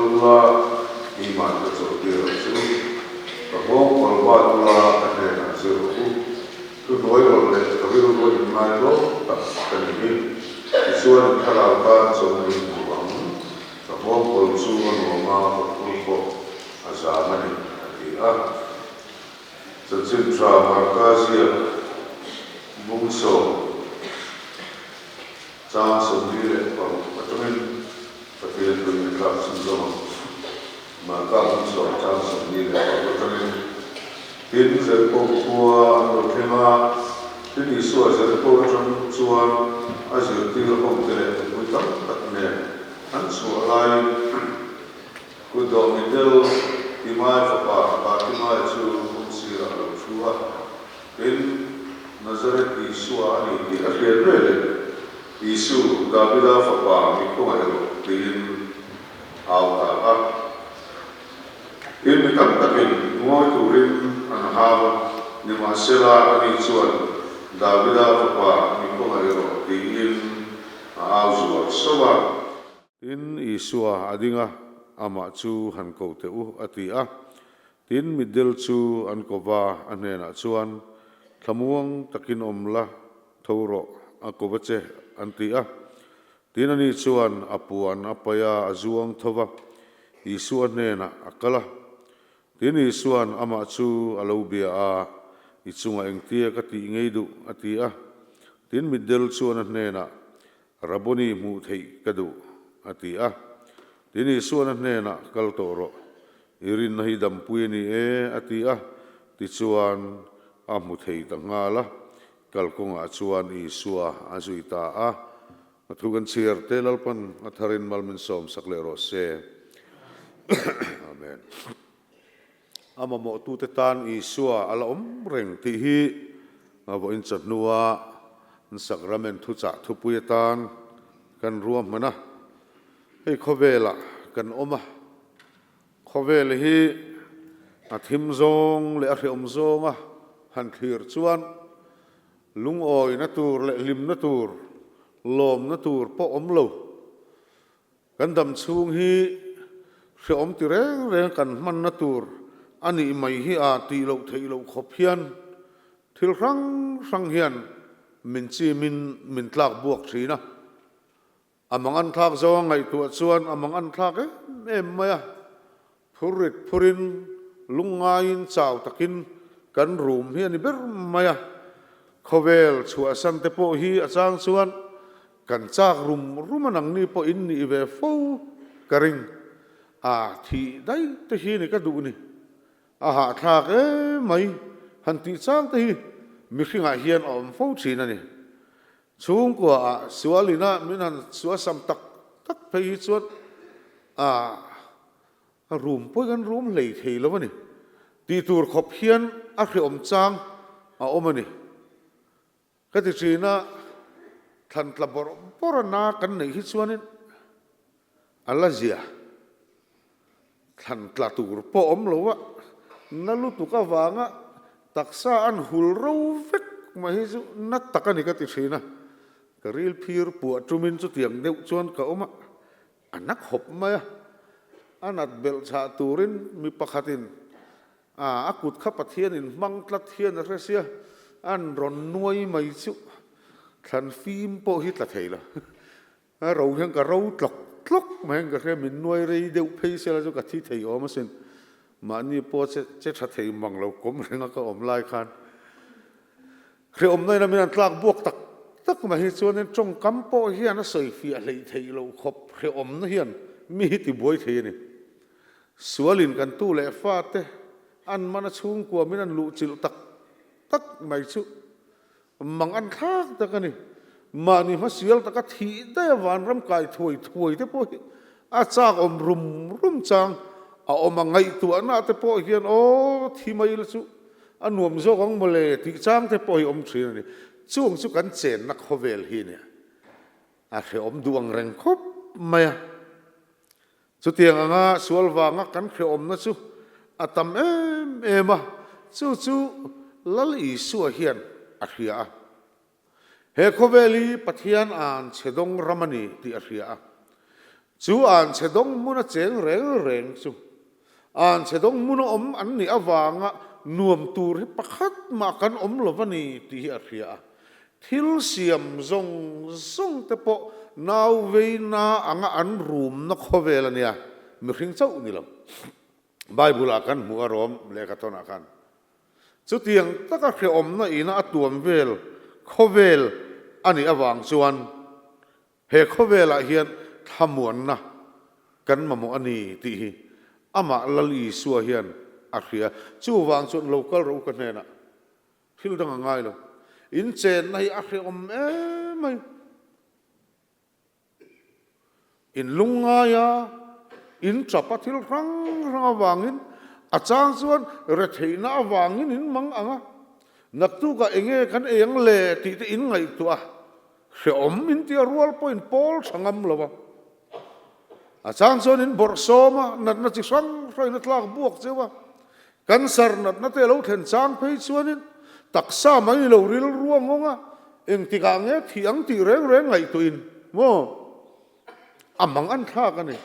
Kal la, keimah ka chawlhtir ang che u. Ka nghawng kawl bat ula, ka hnenah zir rawh u. Thuhnuai rawlh leh ka rilru a inngai tlawm tak ka ni hi. Tichuan in thlarau tan chawlhna in hmu ang. Ka nghawng kawl chu a nuam a, ka phur pawh a zam a ni, a ti a. Chanchin tha Marka ziak bungsaw chang 46 atangin Pathian thuin a thlak chhunzawm ang. Marka bungsaw chang 46 atangin Tin, Jeriko khua an lo thleng a, tin Isua Jeriko atang chuan a zirtir hote leh mipui tam tak nen an chhuah laiin, Kut dawh Midel Timai fapa Bartimai chu kawng sirah a lo thu a, tin, Nazareth Isua a ni tih a hriat veleh, Isu, Davida fapa mi khawngaih rawh, tiin a au ta a. Tin, mi tam takin ngawi turin an hau a, nimahsela ani chuan, Davida fapa mi khawngaih rawh, tiin a au zual sauh a. Tin, Isua a ding a, amah chu han ko teh u, a ti a. Tin, mitdel chu an ko va, a hnenah chuan, Thlamuang takin awm la, tho rawh, a ko va che, an ti a. Tin, ani chuan a puan a paih a, a zuang tho va, Isua hnenah a kal a. Tin, Isua'n amah chu a lo bia a, I chungah engtia ka tih ngei duh? a ti a. Tin, mitdel chuan a hnenah, Rabboni hmuh theih ka duh, a ti a. Tin, Isuan a hnenah, Kal tawh rawh, i rinna hi dampui a ni e, a ti a. Tichuan, a hmu thei ta nghal a, kalkawngah chuan Isua a zui ta a. A thu kan chhiar te Lalpan a tharin mal min sawmsak leh rawh se. Amen. A mamawhtute tan Isua a la awm reng tih hi vawiin chawhnua Sakramen thuchah thupui atan kan ruahman a. Hei khawvelah kan awm a, khawvel hi a thim zawng leh a hreawm zawnga han thlir chuan lungawina tur leh hlimna tur, lawmna tur pawh awm lo. Kan dam chhung hi hreawm ti reng reng kan hmanna tur a nih mai hi a tih loh theih loh khawp hian thil hrang hrang hian min chimin min tlak buak thin a. A mang an thlak zo a ngaihtuah chuan a mang an thlak em em mai a, phur rit phurin lungngaiin chau takin kan rum hi a ni ber mai a. Khawvel chhuahsan te pawh hi a chang chuan Kan chak rum rum a nangni pawh in nih ve fo ka ring a, thih daih te hi ni ka duh ni. A hahthlak em mai, han tih chang te hi mihringah hian a awm fo thin a ni. Chhungkua ah sual ina min han suasam tak tak phei hi chuan a rum pawh kan rum hlei thei lo a ni. Tih tur khawp hian a hreawm chang a awm a ni. Ka ti thin a, thlan tla bawrh bawrh a na kan neih hi chuanin a la zia. Thlan tla tur pawh awm lo a, na lutuk avanga taksa an hul ro vek mai hi chu na tak a ni ka ti thin a. Ka ril phir puah tumin chutiang deuh chuan ka awm a, a na khawp mai a. A nat belh chhah turin mi pakhatin A, a kut kha Pathianin hmang tlat hian a hre sia, an rawn nuai mai chu thlan fim pawh hi tla thei lo. A ro hian ka ro tlawk tlawk mai hian ka hria, min nuai rei deuh phei sela chu ka thi thei awm asin. Mahni pawh che che tha thei mang lo kawm renga ka awm lai khan hreawmna in a min an tlak buak tak tak mai hi chuanin tawngkam pawh hian a sawi fiah hleih theih loh khawp hreawmna hian mi hi ti buai thei a ni. Sualin kan tu leh fate an man a chhungkua min an luhchilh tak tak mai chu mang an thlak tak a ni. Mahni hmasial taka thih daih a vanram kai thuai thuai te pawh hi a chak awm rum rum chang a awm a, ngaihtuahna te pawh hian aw thi mai la chu a nuam zawk ang mawle tih chang te pawh hi awm thin a ni. Chung chu kan chenna khawvel hi nia a hrehawm duh ang reng khawp mai a. Chutiang anga sual vanga kan hrehawmna chu a tam em em a, chu chu Lal Isua hian a hria a. He khawvel hi Pathian an chhe dawng ram a ni tih a hria a. Chu anchhe dawng hmuna cheng reng reng chu anchhe dawng hmuna awm an nih avanga nuam tur hi pakhat mah kan awm lo va ni tih hi a hria a. Thil siam zawng zawng te pawh nau veina anga an rumna khawvel a nia, mihring chauh ni lo. Bible ah kan hmuh a rawm lehkha tawnah khan. Chutiang taka hrehawmna ina a tuam vel khawvel a nih avang chuan he khawvelah hian thlamuanna kan mamawh a ni tih hi amah Lal Isua hian a hria. Chuvang chuan lo kal rawh u ka hnenah. Thil dang a ngai lo. In chenna hi a hrehawm em mai. In lungngai a, in tap a thil hrang hrang avangin a chang chuan retheihna avangin in mang ang a, naktukah eng nge kan ei ang le tih te in ngaihtuah a, hrehawm in tia rual pawh in pawl tha ngam lo a. A chang chuan in bawrh sawm a, natna chi hrang hrangin a tlak buak cheu a, cancer natna te a lo thlen chang phei chuanin taksa mai ni lo rilru a nghawng a, engtikah nge thih ang tih reng reng ngaihtuahin maw a mang an thlak a ni.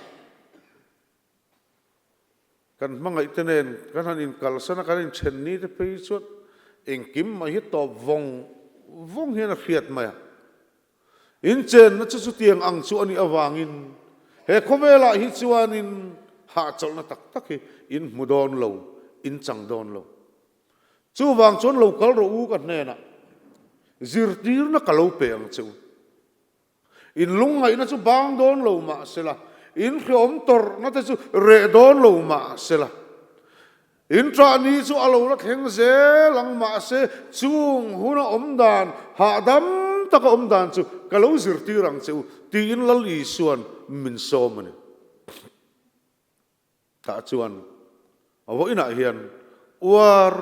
Kan hmangaihte nen kan han inkalsan a, kan inthen ni te phei chuan engkim mai hi tawp vawng vawng hian a hriat mai a. Inchenna chu chutiang ang chu a nih avangin he khawvelah hi chuanin hahchawlhna tak tak hi in hmu dawn lo, in chang dawn lo. Chuvang chuan lo kal rawh u ka hnenah zirtirna ka lo pe ang che u. In lungngaihna chu bang dawn lo mah sela, in hreawm tawrhna te chu reh dawn lo mah sela, In ṭah ni chu a lo la thleng zel ang mahse chung huna awm dan hahdam taka awm dan chu ka lo zirtir ang che u tiin Lal Isua'n min sawm a ni. Tah chuan a vawiinah hian uar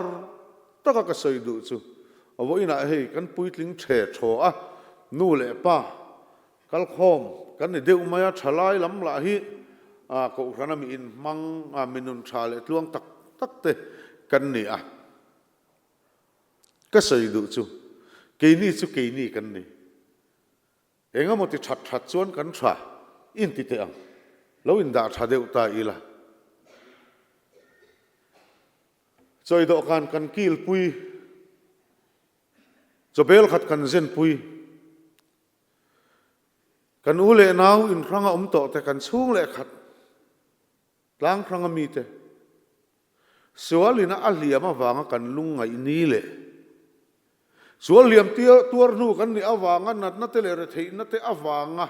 taka ka sawi duh chu a vawiinah hei kan puitling ṭhe ṭhaw a, nu leh pa Kalkhawm kan ni deuh mai a, thalai lam lah hi Kohhrana mi inhmang, mi nun tha leh tluang tak tak te kan ni a. Ka sawi duh chu, keini chu keini kan ni. Engemaw ti that that chuan kan tha inti teh ang, lo indah tha deuh ta ila. Chawi dawhkan kan kilpui, chawbel khat kan zenpui. Kan u leh nau inhranga awm tawh te, kan chhung leh khat tlang hranga mite sualina a hliam avanga kan lungngaih ni leh sual hliam tuar hnu kan nih avanga natna te leh retheihna te avanga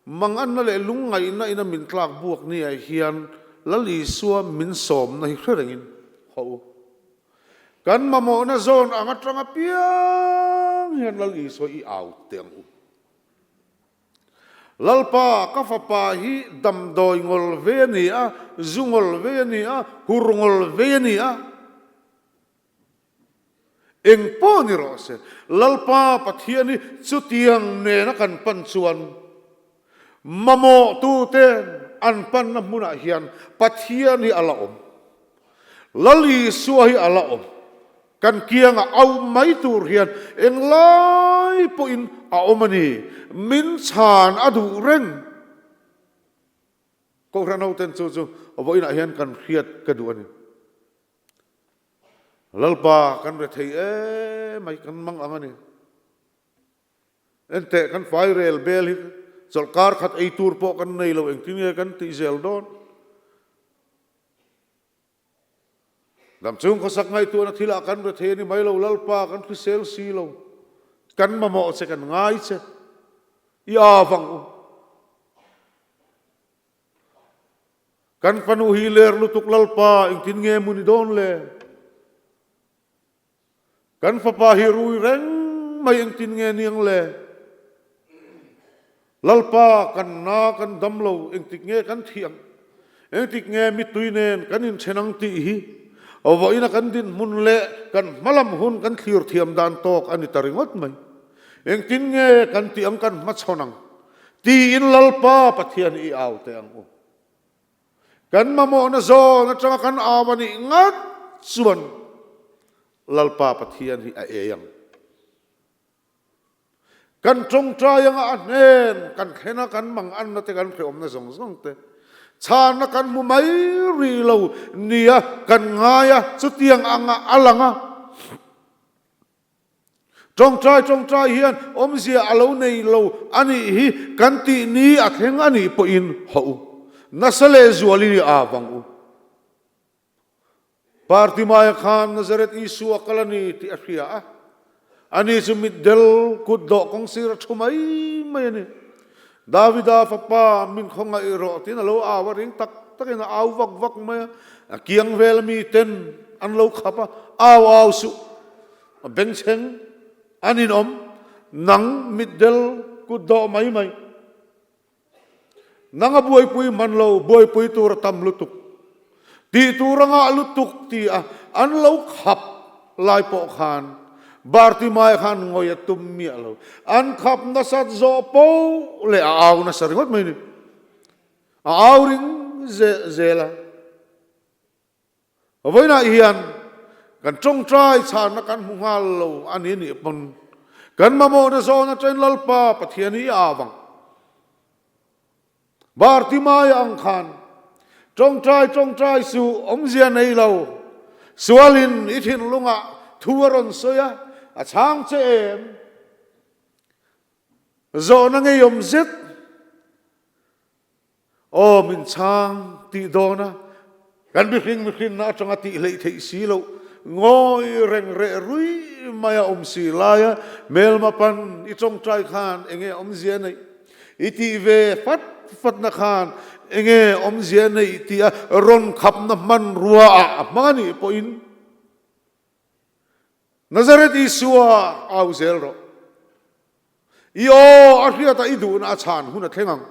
manganna leh lungngaihna ina min tlak buak ni ah hian Lal Isua min sawmna hi hre rengin haw u. Kan mamawhna zawn ang atang apiang hian Lal Isua i au teh ang u. Lalpa, ka fapa hi damdawi ngawl vei a ni a, zu ngawl vei a ni a, hur ngawl vei a ni a. Eng pawh ni rawh se, Lalpa Pathian hi chutiang nena kan pan chuan mamawhtute an panna hmunah hian Pathian hi a la awm. Lal Isua hi a la awm. Kan kiangah au mai tur hian englai pawhin a awm a ni. Min chhan a duh reng. Kohhran hoten chu chu vawiinah hian kan hriat ka duh a ni. Lalpa kan rethei emai kan mang ang a ni. Enteh kan fai rel bel hi chawlhkar khat ei tur pawh kan nei lo engtin nge kan tih zel dawn. Damchhung khawsak ngaihtuahna thilah kan rethei a ni mai lo, Lalpa kan hrisel si lo, kan mamawh che kan ngai che, i av ang u. Kan fanu hi ler lutuk Lalpa engtin nge mu ni dawn le? Kan fapa hi rui reng mai engtin nge niang le? Lalpa kan na kan dam lo engtik nge kan thih ang? Engtik nge mittui nen kan inthen ang tih hi vawiina kan dinhmun leh kan hmalam hun kan thlir thiam dan tawk a ni ta ringawt mai. Engtin nge kan tih ang kan hmachhawn ang tiin Lalpa Pathian i au teh ang u. Kan mamawhna zawn atanga kan au a nih ngat chuan Lalpa Pathian hi a ei ang. Kan tawngtai anga a hnen kan thlen a, kan mang anna te kan hreawmna zawng zawng te chhanna kan hmu mai rih lo nia kan ngai a, chutiang anga a lang a. Tawngtai tawngtai hian awmzia a lo nei lo a nih hi kan tih ni a thleng a nih pawhin hawh u, nasa leh zualin i aa vang u. Bartimaia khan Nazareth Isua kal a ni tih a hria a, ani chu mitdel kut dawh kawng sir a thu mai mai a ni. Davida fapa min khawngaih rawh tiin a lo au a, ring tak takin a au vak vak mai a, a kiang vel miten an lo khap a, Au au suh, a bengchheng an inawm, nang mitdel kut dawh mai mai. Nang a buaipui hman lo, buaipui tur a tam lutuk. Tih tur a ngah lutuk ti a an lo khap lai pawh khan Bartimai khan ngawi a tum miah lo. An khap nasat zawh poh leh a au nasa ringawt mai ni. A au ring zel a. Vawiinah hian kan tawngtai chhanna kan hmu nghal lo a ni nih pawn kan mamawhna zawn atangin Lalpa Pathian hi a avang. Bartimaia ang khan tawngtai tawngtai suh awmzia nei lo sualin i thinlungah thu a rawn sawi a, a chhang che em? Zawhna ngeiawm zet. Aw min chhang tih dawn a, kan mihring mihrinna atanga tih hleih theih si loh, ngawi reng reh rui mai a awm si lai a, hmelma pan i tawngtai khan enge awmzia neih, i tih ve fat fatna khan enge awmzia neih tih a rawn khapna hmanrua ah a hmang a nih pawhin Nazareth Isua au zel rawh. I aw a hriatah i duhna a chhan hun a thleng ang.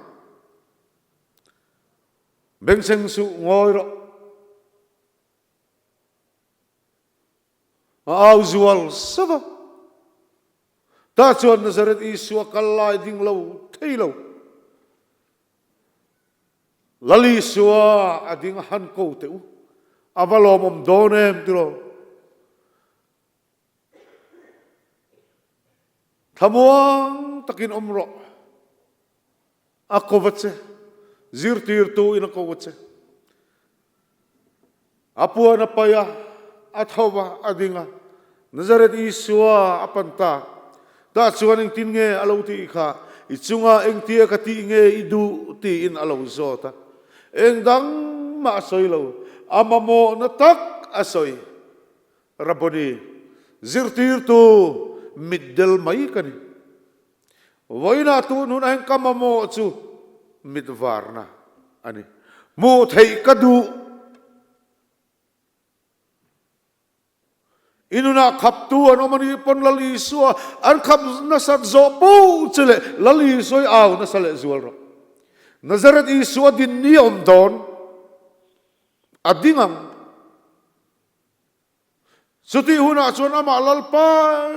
Bengchheng suh ngawi rawh. A au zual sap a. Tah chuan Nazareth Isua kal lai ding lo thei lo. Lal Isua a ding a han ko teh u. A va lawmawm dawn em tiraw? Thlamuang takin awm rawh. A ko va che. Zirtirtu in a ko va che. A puan a paih a, a tho va, a ding a. Nazareth Isua a pan ta. Tah chuan engtin nge a lo tih kha? I chunga engtia ka tih nge i duh? tiin a lo zawt a. Eng dang mah a sawi lo. A mamawhna tak a sawi. Rabboni, zirtirtu mitdel mai ka ni. Vawiinah tun hunah hian ka mamawh chu mit varna a ni. Hmuh theih ka duh. I nunah khaptu an awm a nih pawn Lal Isua an khap nasat zawh poh che leh Lal Isua i au nasa leh zual rawh. Nazareth Isua din ni a awm dawn. A ding ang. Chutih hunah chuan amah Lalpa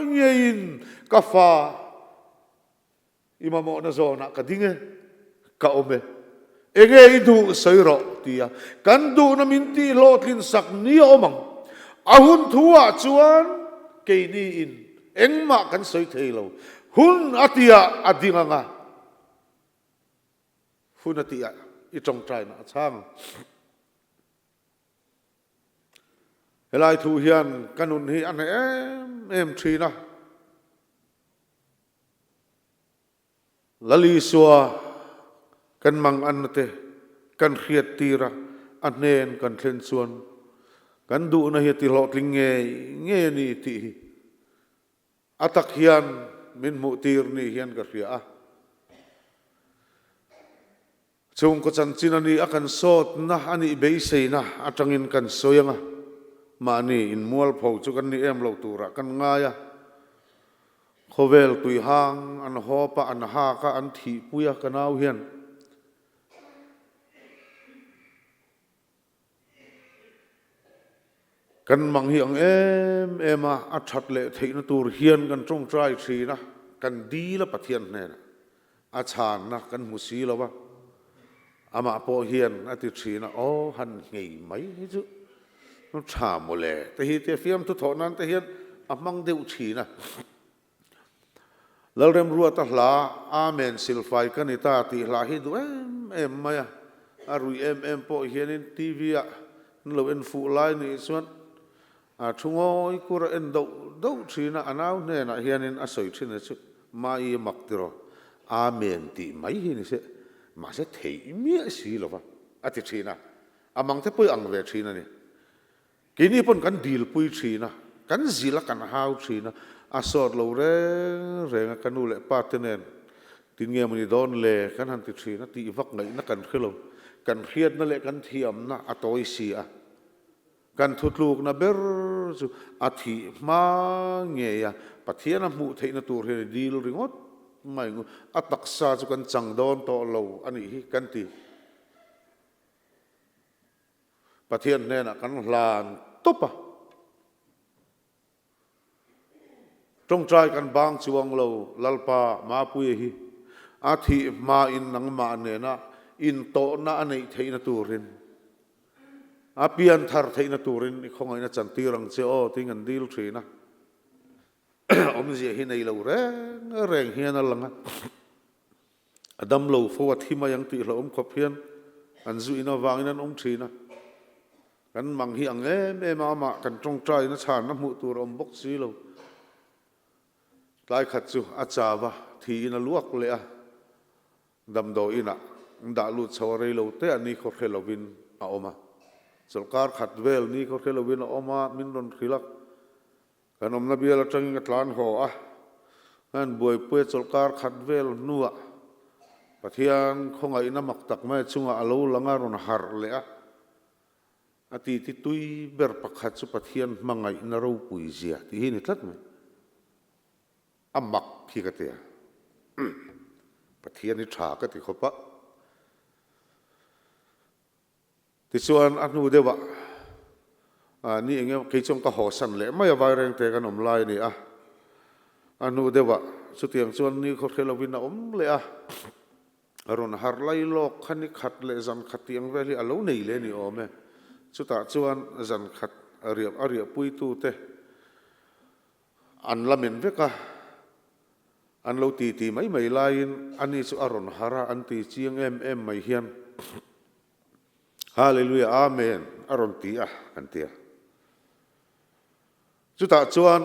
ngeiin ka fa i mamawhna zawnah ka ding e, ka awm e. Enge i duh sawi rawh ti a, kan duhna min tih hlawhtlin sak ni a awm ang. A hun thu ah chuan keini in engmah kan sawi thei lo. Hun a tihah a ding ang a, hun a tihah i tawngtaina a chhang ang. Helai thu hian ka nun hi a hneh em em thin a. Lal Isua kan mang anna te kan hriat tir a, a hnen kan thlen chuan kan duhna hi a ti hlawhtling ngei ngei a ni tih hi a tak hian min hmuh tir ni hian ka hria a. Chhungkaw chanchin a ni a, kan sawtna a nih beiseina atangin kan sawi ang a, mahni inmualpho chu kan ni em lo turah kan ngai a. Khawvel tuihang an hawp a, an hak a, an thihpui a ka nau hian. Kan mang hi ang em em a, a that leh theihna tur hian kan tawngtai thin a, kan dil a Pathian hnenah a chhanna kan hmu si lo a, amah pawh hian a ti thin a, aw han nghei mai hi chu tha mawle te hi tia fiamthu thawh nan te hian a hmang deuh thin a. Lalremruata hla Amen silfai ka ni ta tih hla hi duh em em mai a, a ruih em em pawh hianin TV ah an lo en fuh lai nih chuan a thu ngawi kur a en doh doh thin a, a nau hnenah hianin a sawi thin a chu Mai mak tiraw Amen tih mai hi ni se mahse theih miah si lova a ti thin a, a mang te pawh i ang ve thin a ni. Keini pawn kan dilpui thin a, kan zil a, kan hau thin a, a sawt lo reng reng a, ka nu leh pa te nen tin nge mawni dawn le kan han ti thin a, tih vak ngaihna kan hre lo, kan hriatna leh kan thiamna a tawi si a, kan thutlukna ber chu a thih hma ngei a, Pathian a hmuh theihna tur hian i dil ringawt mai ang u, a taksa chu kan chang dawn tawh lo a nih hi kan ti. Pathian hnenah kan hlan tawp a, tawngtai kan bang chuang lo, Lalpa Mapuia hi a thih hmain nangmah nena intawhna a neih theihna turin, a pianthar theihna turin i khawngaihna chantir ang che aw tiin kan dil thin a, awmzia hi nei lo reng reng hian a lang a. A dam lo fo a thi mai ang tih hlauhawm khawp hian an zu in avangin an awm thin a. Kan mang hi ang em em a, amah kan tawngtaiin a chhanna hmuh tur a awm bawk si lo. Tlai khat chu a chau a, thiin a luak leh a, damdawi inah an dah lut chho a, rei lo te a nikhaw hre lovin a awm a. Chawlhkar khat vel nikhaw hre lovin a awm a, min rawn hrilh a. Kan awmna bial atangin ka tlan haw a, kan buaipui a chawlhkar khat vel hnuah Pathian khawngaihna mak tak mai chungah a lo lang a, rawn harh leh a. A titi tui ber pakhat chu Pathian hmangaihna ropui zia tih hi a ni tlat mai. A mak hi ka ti a, Pathian hi tha ka ti khawp a. Tichuan a hnu deuhah ni eng emaw kei chuan ka hawsan leh mai a, Vairengte kan awm lai a ni a. A hnu deuhah chutiang chuan ni khaw hre lovin a awm leh a, a rawn harh lai lawk kha ni khat leh zan khat tih ang vel hi a lo nei leh a ni awm e. Chutah chuan zan khat a riah a riahpuitute an la men vek a, an lo ti ti mai mai laiin ani chu a rawn harh a, an ti chiang em em mai hian. Hallelujah Amen a rawn ti a an ti a. Chutah chuan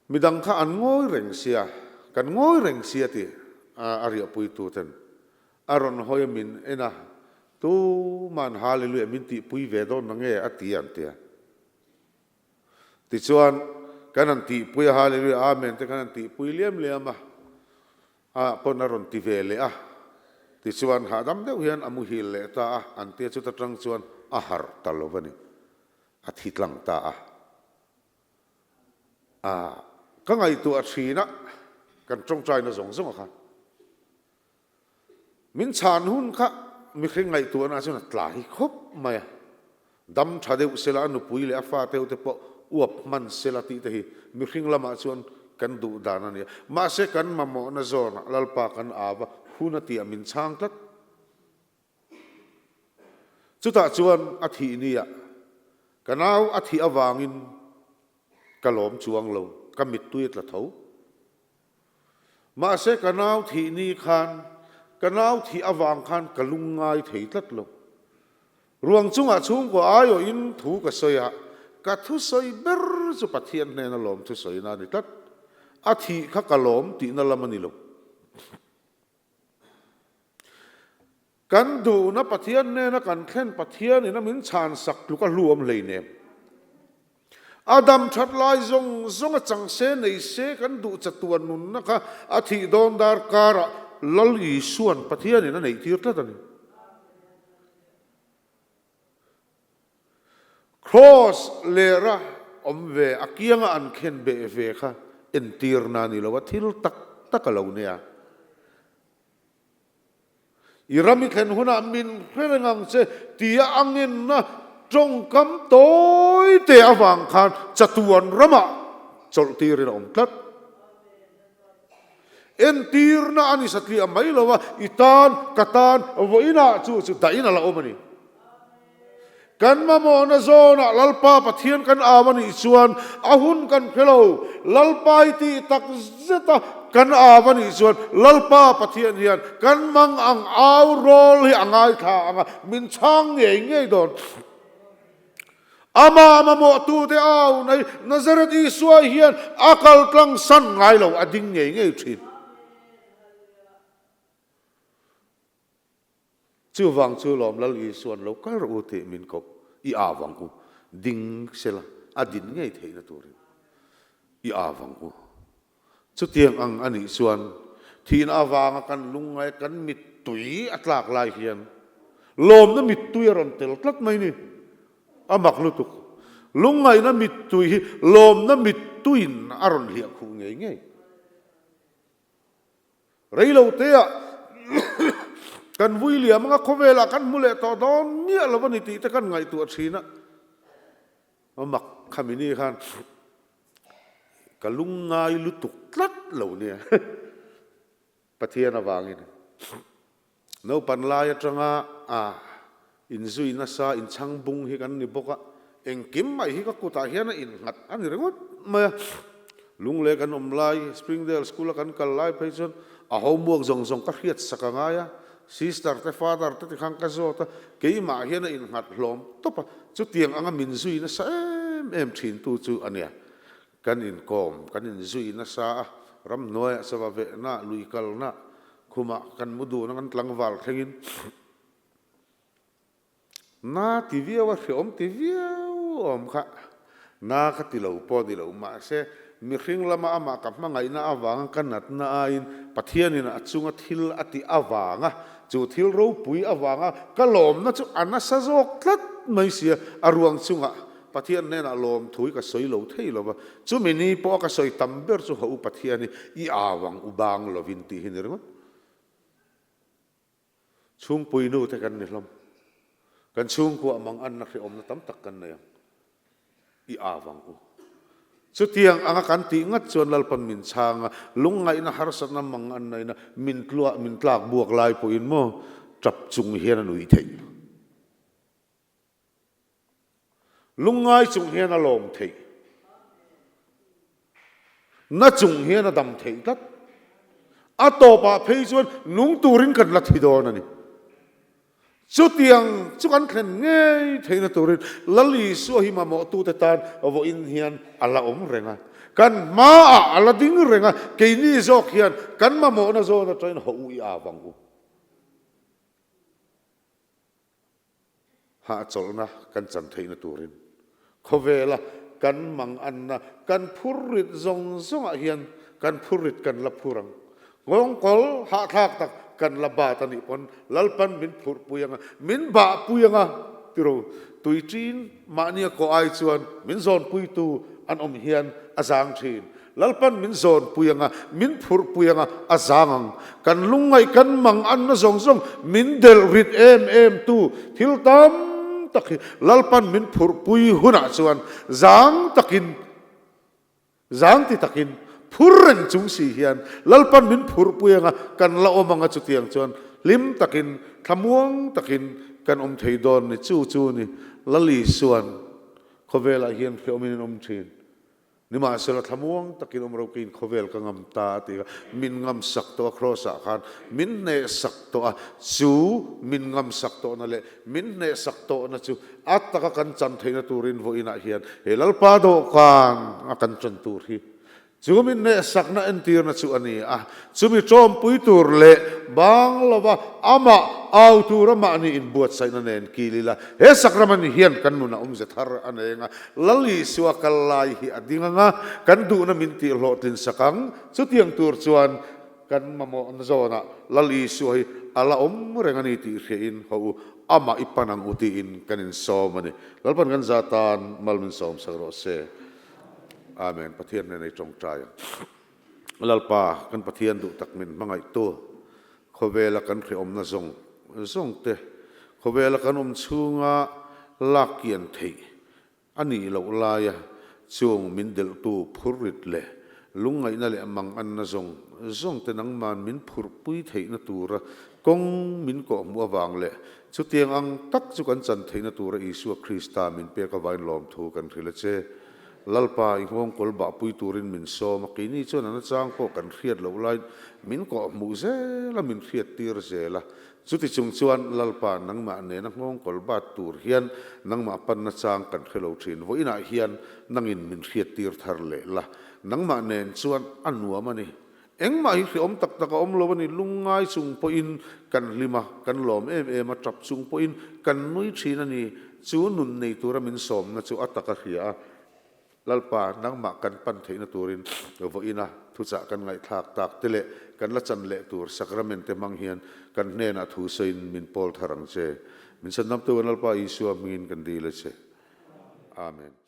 midang kha an ngawi reng sia, kan ngawi reng sia ti a riahpuitu ten a rawn hawi a min en a, tuman Hallelujah min tihpui ve dawn na nge a ti a an ti a. Tichuan kan han tihpui a Hallelujah Amen te kan han tihpui liam liam a. A pawn a rawn ti ve leh a, tichuan hahdam deuh hian a muhil leh ta a, an tia chuta tang chuan a harh ta lo a ni, a thi tlang ta a. A, ka ngaihtuah thin a, kan tawngtaina zawng zawng a kha. Min chhan hun kha mihring ngaihtuahna chuan a tla hi khawp mai a. Dam tha deuh sela a nupui leh a fate ho te pawh uap hman sela tih te hi mihring lamah chuan kan duh dan a nia. Mahse kan mamawhna zawnah Lalpa kan au a, hun a tihah min chhang tlat. Chutah chuan a thih niah ka nau a thih avangin ka lawm chuang lo, ka mittui a tla tho. Mahse ka nau thih ni khan, ka nau thih avang khan ka lungngai thei tlat lo. Ruang chungah chhungkua aiawhin thu ka sawi a, ka thusawi ber chu Pathian hnena lawm thusawina a ni tlat. A thih kha ka lawm tihna lam a ni lo. Kan duhna Pathian hnena kan thlen Pathianin a min chhan sak tluk a hlu awm hleinem. A dam that lai zawng zawng a chang se nei se kan duh chatuan nunna kha a thih dawn dar karah Lal Isua'n Pathianin a neih tir tlat a ni. Kraws lera awm ve a kianga an khen beh ve kha entirna a ni lo a, thil tak tak a lo nia. I ram i thlen hunah min hre reng ang che tia a ngenna tawngkam tawi te avang khan chatuan ramah chawlh tirin a awm tlat. Entirna a ni satliah mai lo a, i tan, ka tan, vawiinah chu chu dahin a la awm a ni. Kan mamawhna zawnah Lalpa Pathian kan au a nih chuan a hun kan hre lo. Lalpa i tih tak zeta kan au a nih chuan Lalpa Pathian hian kan mang ang au rawl hi a ngaithla ang a, min chhang ngei ngei dawn. Amah mamawhtute au nei Nazareth Isua hian a kal tlang san ngai lo, a ding ngei ngei thin. Chuvang chu lawm Lal Isua'n lo kal rawh u tih min koh i au ang u, ding sela a din ngei theihna turin i au ang u. Chutiang ang a nih chuan thihna avanga kan lungngai kan mittui a tlak lai hian lawmna mittui a rawn tel tlat mai ni. A mak lutuk. Lungngaihna mittui hi lawmna mittuiin a rawn hliah khuh ngei ngei. Reiloteah kan vui liam anga khawvelah kan hmu leh tawh dawn miah lo a ni tih te kan ngaihtuah thin a. A mak khami ni khan ka lungngai lutuk tlat lo nia Pathian avangin. Naupan lai atanga a inzui nasa inchhang bung hi kan ni bawk a, engkim mai hi ka kutah hian a innghat a ni ringawt mai a. Lunglei kan awm lai, Springdale School a kan kal lai phei chuan a homework zawng zawng ka hriat sak a ngai a, sister te father te tikhan ka zawt a, keimah hian a innghat hlawm tawp a, chutiang anga min zui nasa em em thintu chu a nia. Kan inkawm, kan inzui nasa a, ramhnuaiah sava vehna, lui kalna, khumah kan mu dun a, kan tlangval thlengin na ti viau a, hreawm ti viau awm kha na ka ti lo pawh ni lo. Mahse, mihring lama amah ka hmangaihna avanga ka natna aiin Pathianin a chunga thil a tih avanga chu thil ropui avanga ka lawmna chu a nasa zawk tlat mai sia, a ruang chungah Pathian hnenah lawmthu hi ka sawi lo thei lo va, chumi ni pawh a ka sawi tam ber chu Haw u Pathian hi i au ang u bang lovin tih hi ni ringawt. Chhungpui nu te kan ni hlawm. Kan chhungkuah mang anna hrehawmna tam tak kan nei ang. I au ang u. Chutiang anga kan tih ngat chuan Lalpan min chhang a, lungngaihna harsatna mang an neihna min tluah min tlak buak lai pawhin maw tap chung hian a nuih theih. Lungngai chung hian a lawm theih. Na chung hian a dam theih tlat. A tawpah phei chuan nung turin kan la thi dawn a ni. Chutiang chu kan thlen ngei theihna turin Lal Isua hi mamawhtute tan vawiin hian a la awm reng a. Kan hmaah a la ding reng a, keini zawk hian kan mamawhna zawn atangin haw u i av ang u. Hahchawlhna kan chan theihna turin khawvela kan manganna, kan phurrit zawng zawngah hian kan phurrit kan la phur ang. Nghawngkawl hahthlak tak kan la bat a nih pawn Lalpan min phurhpui anga, min bahpui anga tiro tui ṭin mahnia kawh ai chuan min zawnpuitu an awm hian a zang ṭhin. Lalpan min zawnpui anga, min phurhpui anga, a zang ang. Kan lungngaih, kan mang anna zawng zawng min delh rit em em tu thil tam tak hi Lalpan min phurhpui hunah chuan zang takin, zang ti takin phur reng chung si hian Lalpan min phurhpui anga kan la awm anga chutiang chuan hlim takin, thlamuang takin kan awm thei dawn ni. Chu chu ni Lal Isuan khawvelah hian hreawmin an awm thin. Nimahsela thlamuang takin awm rokein khawvel ka ngam ta a ti kha, min ngam sak tawh a Kraws-ah khan min hneh sak tawh a, chu min ngam sak tawhna leh min hneh sak tawhna chu a taka kan chan theihna turin vawiinah hian he Lalpa dawhkan a kan chan tur hi chu min hneh sakna entirna chu a ni a, chumi tawmpui tur leh bang lova amah au tura mahni inbuatsaihna nen kil ila he sakraman hian kan nunah awmze thar a nei anga Lal Isua kal lai hi a ding ang a, kan duhna min tih hlawhtlin sak ang. Chutiang tur chuan kan mamawhna zawnah Lal Isua hi a la awm reng a ni tih hriain haw u, amah i pan ang u tiin kan insawm a ni. Lalpan kan za tan mal min sawm sak rawh se. Amen. Pathian hnena i tawngtai ang. Lalpa, kan Pathian duh tak min hmangaihtu, khawvela kan hrehawmna zawng zawng te, khawvela kan awm chhunga lak kian theih a nih loh laia chung min delhtu phurrit leh Lungngaihna leh mang anna zawng zawng te nangman min phurhpui theihna tura kawng min kawhhmuh avang leh chutiang ang tak chu kan chan theihna tura Isua Krista min pek avain lawmthu kan hrilh a che. Lalpa, i nghawngkawl bahpui turin min sawm a, keini chuan a nachang pawh kan hriat loh laiin min kawhhmuh zel a, min hriattir zel a. Chuti chung chuan Lalpa, nangmah nena nghawngkawl bat tur hian nangmah pan nachang kan hre lo thin. Vawiinah hian nangin min hriattir thar leh la, nangmah nen chuan a nuam a ni. Engmah hi hreawm tak tak a awm lo a ni, lungngai chung pawhin kan hlim a, kan lawm em em a, tap chung pawhin kan nui thin a ni. Chu nun nei tura min sawmna chu a tak a hria a, Lalpa, nangmah kan pan theihna turin vawiina thuchah kan ngaihthlak tak te leh kan la chan leh tur sakramen te hmang hian kan hnenah thu sawiin min pawl thar ang che. Min chhandamtu kan Lalpa Isua hmingin kan dil a che. Amen.